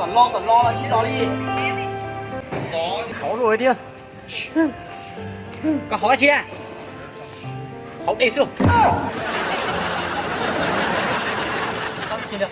Los kom los tsis los li. Sov zuj thiab. Koj hov tsi? Hov dej xwb. Koj them na.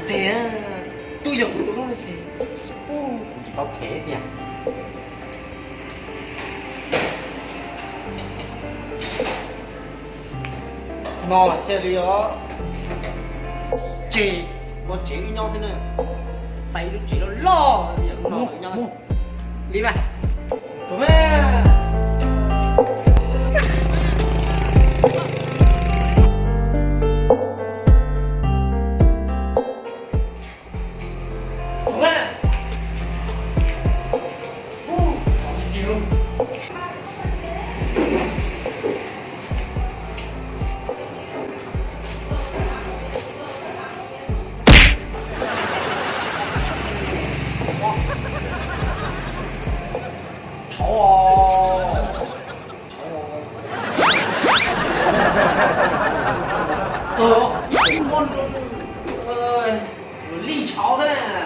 Them, twb yog kuv tus hlub no ces kuv tsis tau them tiag. No thiaj li os. Tsev, ua tsev wb nyob xwb na. Xaiv ib lub tsev loj loj, yam lub no wb nyob li mas. Li ntshauv xwb na.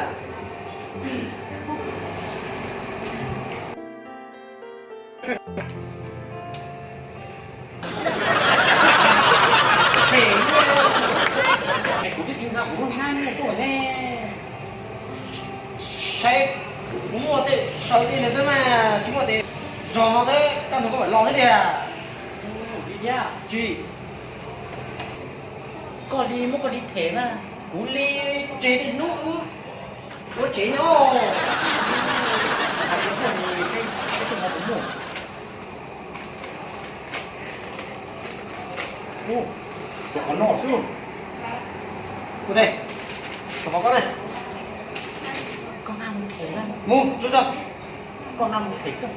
Kuv twb tsis nqa kuv lub hnab nyiaj tuaj ne. Saib, kuv muaj tej saw tej li xwb mas tsis muaj tej zog no xwb, koj nug koj mam los xwb tiag. Tsis, koj li muab koj li them mas. Kuv li tsev tej hnub wb ua tsev nyob. Hais tias muaj ces saib, saib tej no puas muaj. Ua, cov qhov no xwb. Ua tes, cov qhov ko ne. Koj nqa mus them na. Mus, tso tso. Koj nqa mus them xwb.